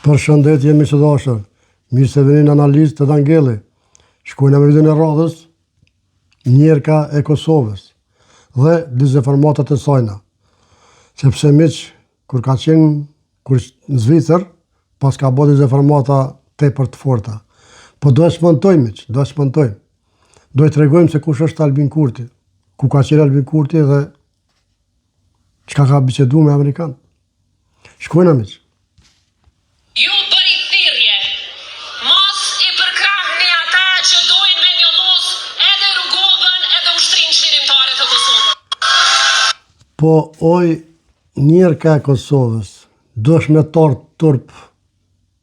Përshëndetje miq të dashur. Mirë se vini në analizë te Dan Gelli. Shkojna me videon e radhës, njerka e Kosovës dhe dezinformatat e sajna. Sepse miq, kur ka qenë kur në Zvicër, pas ka bo dezinformata tepër të forta. Po do e çmontojmë miq, do e çmontojmë. Do i tregojmë se kush është Albin Kurti, ku ka qenë Albin Kurti dhe çka ka bisedu me Amerikan. Shkojna miq. Ju bëj thirrje, mos i përkrahni ata që dojnë me njollos edhe Rugovën edhe Ushtrinë Çlirimtare të Kosovës. Po oj njerka e Kosovës, duhesh me t'ardh turp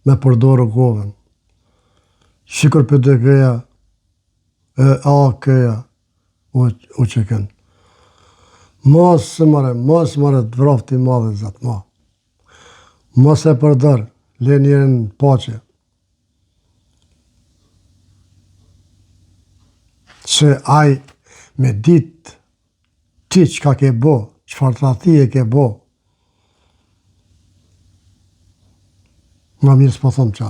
me përdor Rugovën. Sikur PDK-ja e AAK-ja UÇK-në. Mos se more, mos more të vraftë i madhi Zot ma. Mos e përdor, le njerin në paqe. Se ai me dit ti çka ke bo, çfarë tradhtie ke bo, ma mirë s'po thom qa.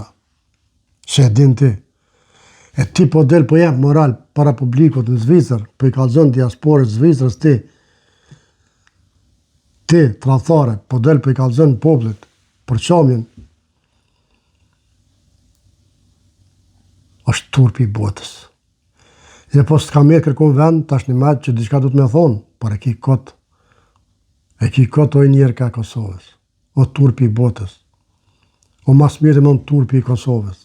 Se e din ti. E ti po del po jep moral para publikut në Zvicër, po i kallzon diasporës Zvicrës ti. Ti, tradhtare, po del po i kallzon popullit përçamjen. Është turpi i botës. E po s'ka mirë kërkon vend, tash një matë që diçka du të me thonë, por e ki kot. E ki kot oj njerka e Kosovës. O turpi i botës. O mas mirë më turpi i Kosovës.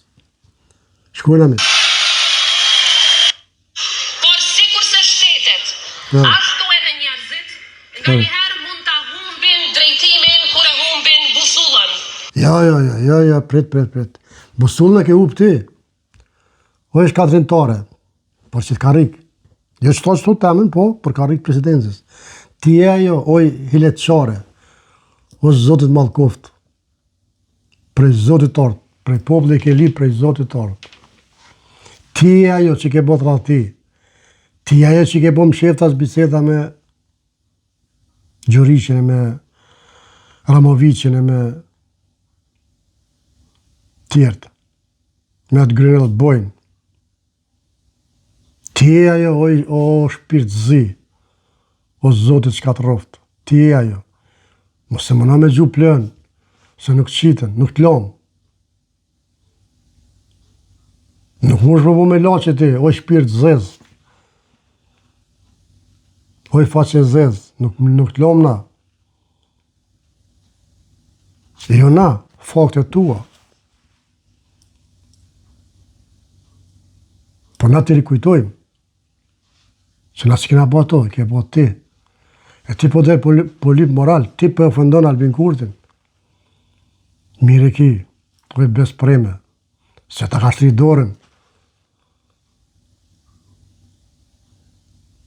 Shkojna mi. Por sikurse shtetet, ashtu edhe njerëzit, nganjëherë mund ta humbin drejtimin kur e humbin busullën. Jo, jo, jo, jo, jo, prit, prit, prit. Busullën e ke hup ti. O është shkatërrimtare, por që të karrik. Jo që të të temën, po, për karrik presidencës. Ti e ajo, oj hileqare, o Zoti t'mallkoft, prej Zotit t'ardht, prej populli ke lyp, prej Zotit t'ardht. Ti e ajo që ke bo tradhti, ti e ajo që ke bo msheftas biseda me Gjuriqin e me Ramoviqin e me tjertë. Me atë Grenell bojnë. Ti je ajo, oj, o shpirt zi, o Zoti t'shkatërroft, ti je ajo. Mos e mëna me gju plën, se nuk të qitën, nuk të lomë. Nuk mush me bo melaqe ti, oj shpirt zez. Oj faqe zez, nuk, nuk të lomë na. Jo na, faktet tua. Po na të rikujtojmë, se na s'kena bo ato, ke bo ti. E ti po del po, po lyp moral, ti po e ofendon Albin Kurtin. Mirë e ki, oj besëpreme, se ta ka shtri dorën.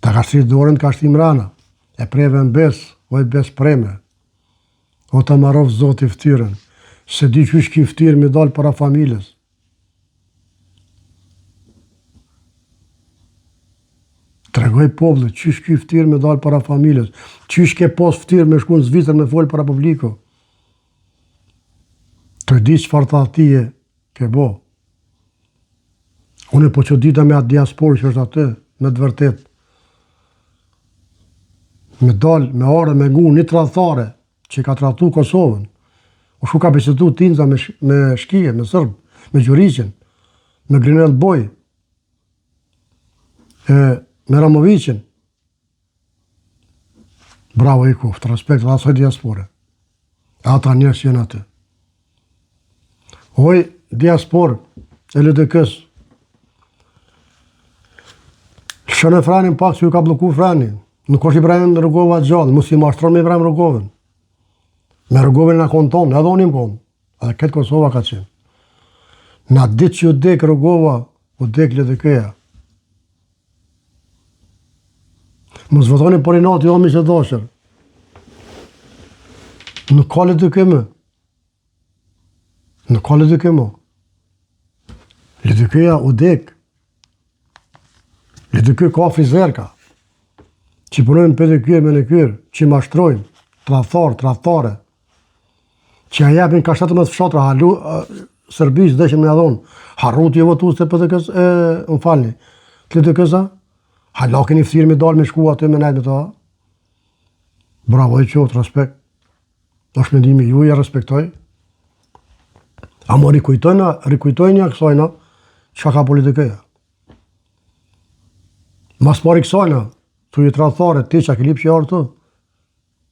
Ta ka shtri dorën, të ka shtri mrena. E preve në besë, oj besëpreme. O ta marroft zoti ftyrën, se di qysh ki ftyrë me dal para familjes. Tregoj popullit, qysh ki ftyrë me dal para familjes, qysh ke pas ftyrë me shku në Zvicër me fol para publiku. Të di çfarë tradhtie ke bo. Unë po çudita me atë diasporë që është aty, me të vërtet. Me dal, me ardhë, me ngu një tradhtare që ka tradhtu Kosovën. O shku ka bisedu tinza me, me shkije, me sërbë, me Gjuriqin, me Grenell Boj, e, me Ramoviqin. Bravo i koftë, respekt dhe asaj diaspore. E ata njerëz që janë aty. Oj, diasporë e LDK-s. Lëshone frenin pak se ju ka blloku freni. Nuk është Ibrahim Rugova gjallë, mos i mashtron me Ibrahim Rugovën. Me Rugovën na konë tonë, edhe unë im konë. Edhe këtë Kosova ka qenë. Në atë ditë që u dek Rugova, u dek LDK-ja. Mos votoni për inat, jo miq të dashur. Nuk ka LDK më. Nuk ka LDK më. LDK-ja u dek. LDK ka frizerka. Që punojnë pedikyrë, manikyr, që mashtrojnë, tradhtar, tradhtare. Që ja japin ka 17 fshatra, halu, Serbisë deshën me ja dhonë. Harru ti votues të PDK-s, e, më falni, të LDK-së, hala keni ftyrë me dalë me shku aty me nejtë me ta. Bravo i qoftë, respekt. është mendimi juj, e respektoj. Amo rikujtojna, rikujtojna kësajna, çka ka politikëja. Mas pari kësajna, tu i tradhtare, ti që a ke lypë që jarë të,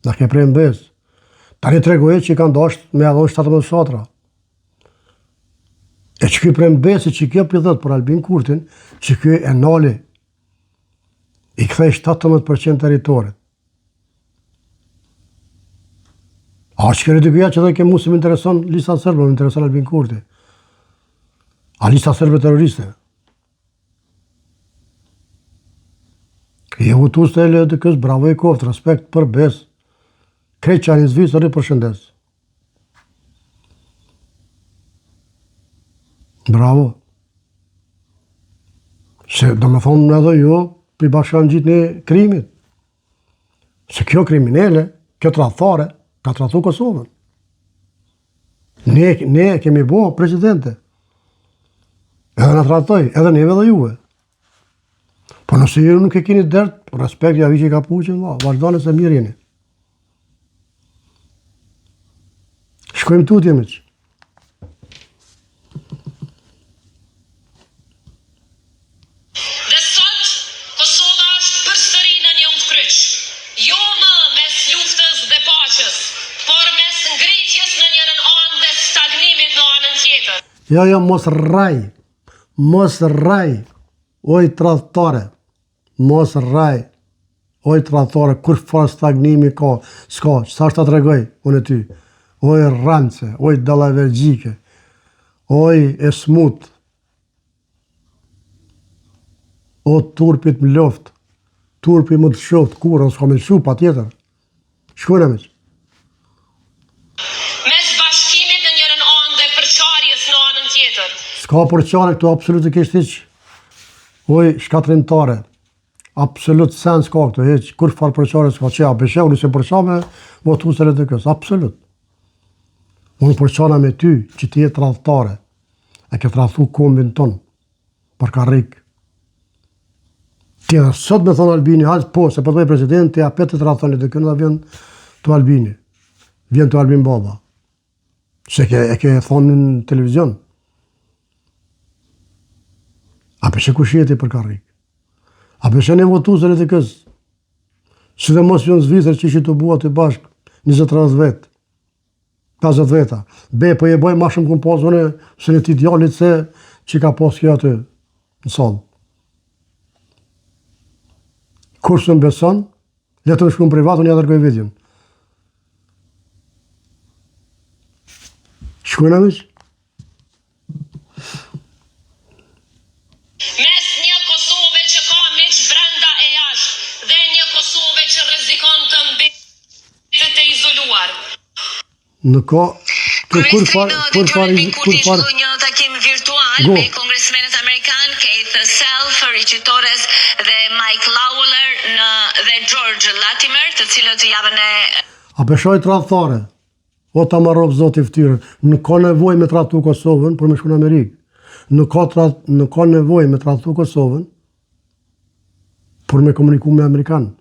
na ke pre në besë. Tani tregoje që i kanë dasht me ja dhonë 17 fshatra. E që ky pre në besë, që kjo po thotë për Albin Kurtin, që ky e nali, i kthej 17% territorit. A që kërë të këja që dhe ke mu se më intereson lista serbe, më intereson Albin Kurti. A lista serbe terroriste? Je votues të LDK-s, bravo i koftë, respekt për besë. Krejt që janë në Zvicër, i përshëndes. Bravo. Se do me thonë edhe ju, për i bashkan gjithë një krimit. Se kjo kriminele, kjo tradhtare, ka tradhtu Kosovën. Ne, ne kemi bo presidente. Edhe na tradhtoi, edhe neve dhe juve. Po nëse ju nuk e keni dert, respekt ja viqi kapuqin, vazhdoni se mirë jeni. Shkojmë tutje, miq. Dhe sot, Kosova është përsëri në një udhëkryq. Jo më mes luftës dhe paqes, por mes ngritjes në njërën anë dhe stagnimit në anën tjetër. Jo, jo, mos rraj, mos rraj, oj tradhtare. Mos rraj, oj tradhtare, kurrfarë stagnimi ka, s'ka, sa është ta tregoj, unë e ty, oj rrance, oj dallavergjike, oj e smut, o turpit më loftë, turpi më të lshoftë, kurrë, s'ka me lshu, patjetër. Shkojna miq. Mes bashkimit në njërën anë dhe përçarjes në anën tjetër. S'ka përçarje këtu absolutikisht hiç. Oj, shkatërrimtare. Absolut sens ka këtu hiç. Kurrfarë përçarje s'ka që a beshe, unë s'e përça me votues të LDK-s. Absolut. Unë përçana me ty që ti je tradhtare. E ke tradhtu kombin ton. Për karrik. Ti edhe sot me thonë Albini, hajt po, se po të bëj president, ti apet të tradhton LDK-në dhe vjen tu Albini. Vjen tu Albin Baba. Se ke, e ke thonë në televizion. A pe sheh kush je ti për karrik? A pe sheh një votues të LDK-s? Si dhe mos jo në Zvicër që ishin tubu aty bashkë, 20-30 vetë. 50 veta. Be, po e bëj ma shumë kum pas unë se në ti djalit se që ka pas kjo aty në sallë. Kush s'më beson, le të më shkruan privat, unë ja dërgoj videon. Shkojna miq? Mes një Kosove që ka miq brenda e jashtë dhe një Kosove që rrezikon të mbetet e izoluar. Nuk ka të Kryeministri kurrfarë në kurrfarë detyrë Albin Kurti kurrfarë zhvilloi një takim virtual Go. me kongresmenët amerikanë Keith Self, Richie Torres dhe Mike Lawler në dhe George Latimer, të cilët javën e A pe sheh tradhtare? O ta marroftë zoti ftyrën, nuk ka nevojë me tradhtu Kosovën për me shku në Amerikë. Nuk ka tra, nuk ka nevojë me tradhtu Kosovën për me komuniku me Amerikan.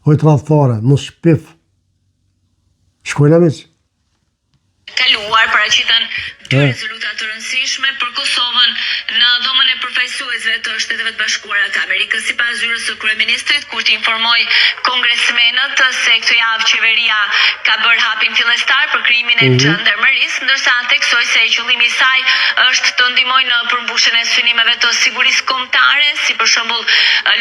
Oj tradhtare, mos shpif. Shkojna miq. Kaluar paraqitën dy rezoluta të rëndësishme për Kosovën në Dhomën e Përfaqësuesve të Shteteve të Bashkuara të Amerikës. Sipas zyrës së kryeministrit, Kurti informoi kongresmenët se këtë javë qeveria ka bërë hapin fillestar për krijimin e xhandarmërisë, ndërsa theksoi se qëllimi i saj është të ndihmojë në përmbushjen e synimeve të sigurisë kombëtare, si për shembull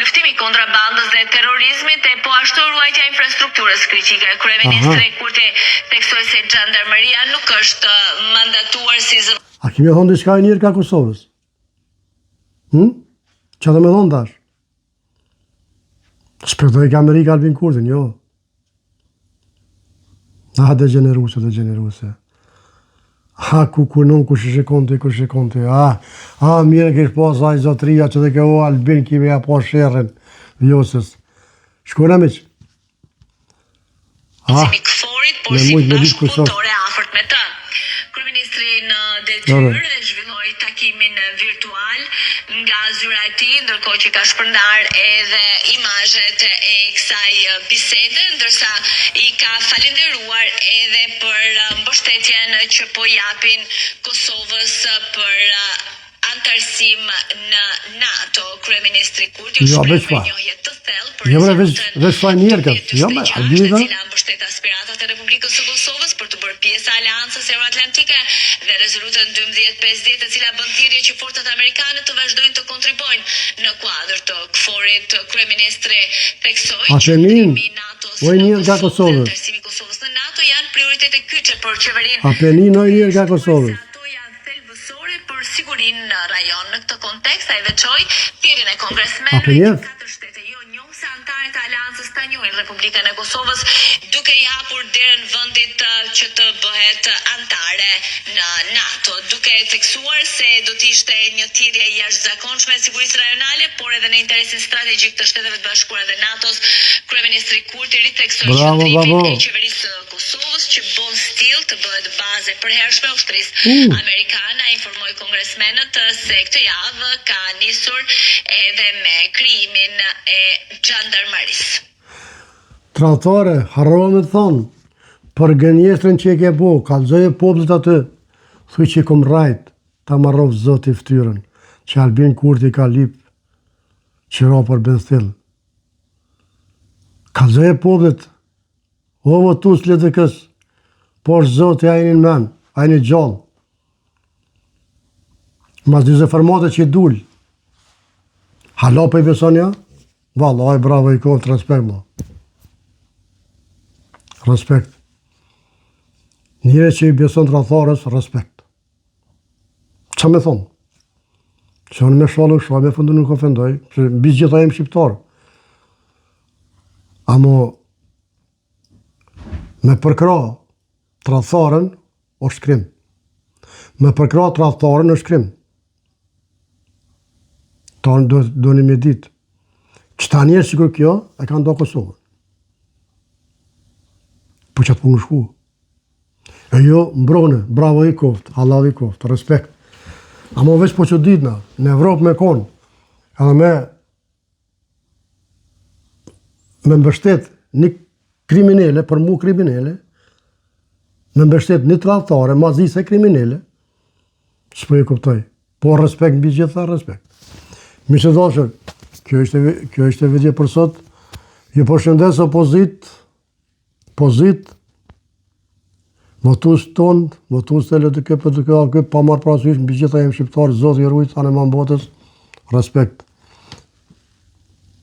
luftimi i kontrabandës dhe terrorizmit e po ashtu ruajtja e infrastrukturës kritike. Kryeministri Kurti theksoi se xhandarmëria nuk është mandatuar si zë. A ki me thonë diçka e njërë ka Kosovës? Hm? Qa do me thonë tash? S'po e dojka Amerika Albin Kurtin, jo. Ah, degjeneruse, degjeneruse. Ha, ku ku non, kush e shikon ti, kush e shikon ti. Ah, ah, mirë kish pas ai zotria që dhe ke o Albin ki me ja pa sherrin Vjosës. Shkojna miq. Ah, si KFOR-it, por si bashkëpunëtore e afër. Kryeministri në detyrë e zhvilloi takimin virtual nga zyra e tij, ndërkohë që ka shpërndarë edhe imazhet e kësaj bisede, ndërsa i ka falënderuar edhe për mbështetjen që po japin Kosovës për anëtarësim në NATO. Kryeministri Kurti u Jo, shpreh veç fa. mirënjohje të thellë për Jo, bre, veç, rezolutën veç fa njerkës. Jo, me, 1246, a e dita? cila mbështet aspiratat e Republikës së Kosovës për t'u bërë pjesë e Aleancës Euroatlantike dhe rezolutën 1250, e cila bën thirrje që forcat amerikane të vazhdojnë të kontribuojnë në kuadër të KFOR-it. Kryeministri theksoi A që tenin? qëndrimi i NATO-s O i në njerë nga Kosovë dhe Kosovës. anëtarësimi i Kosovës në NATO janë prioritete kyçe për qeverinë. A penin o i njerë nga Shtuar se Kosovës. ato janë thelbësore për sigurinë në rajon. Në këtë kontekst, ai veçoi thirrjen e A kongresmenëve pe që njeh? katër shtete jo njohëse anëtare të aleancës ta njohin Republikën e Kosovës, duke i hapur derën vendit që të bëhet anëtare në NATO, duke theksuar se do të ishte një thirrje e jashtëzakonshme e sigurisë rajonale, por edhe në interesin strategjik të Shteteve të Bashkuara dhe NATO-s. Kryeministri Kurti ritheksoi Bravo, qëndrimin bravo. e qeverisë së Kosovës që Bondsteel të bëhet bazë e përhershme e ushtrisë amerikane. Ai informoi kongresmenët se këtë javë ka nisur edhe me krijimin e xhandarmarisë. Tradhtare, harrova me të thonë, për gënjeshtrën që e ke bo, kallzoje popullit aty, thuj që kom rrajt, ta marrof zoti fytyrën, që Albin Kurti ka lip qira për Bondsteel. Kallzoje popullit, o votues LDK-s, por zoti a jeni në men, a jeni gjallë. Mas dezinformate që i dul, hala po i beson ja? Vallaj, bravo i koftë, respekt, vlla. Respekt. Njëri që i beson tradhtarës, respekt. Qa me thonë? Që unë me shalë shalë, me fundu nuk ofendoj, që mbi gjitha jem shqiptar. Amo, me përkra tradhtarën, është krim. Me përkra tradhtarën është krim. Ta do, do një me ditë. Qëta njerë sikur kjo, e kanë do Kosovën. Po që atë punë shku. E jo, mbrone, bravo i koftë, halal i koftë, respekt. Amo veç po që ditna, në Evropë me konë, edhe me me mbështet një kriminele, për mu kriminele, me mbështet një tradhtare, mazise kriminele, s'po e kuptoj. Po respekt mbi gjitha, respekt. Miq të dashur, kjo ishte kjo ishte video për sot. Ju përshëndes opozit, pozit, votues ton, votues të LDK, PDK, AKP, pa marrë parasysh, mbi gjitha jem shqiptar, Zoti i rujt, anembanë botës, respekt.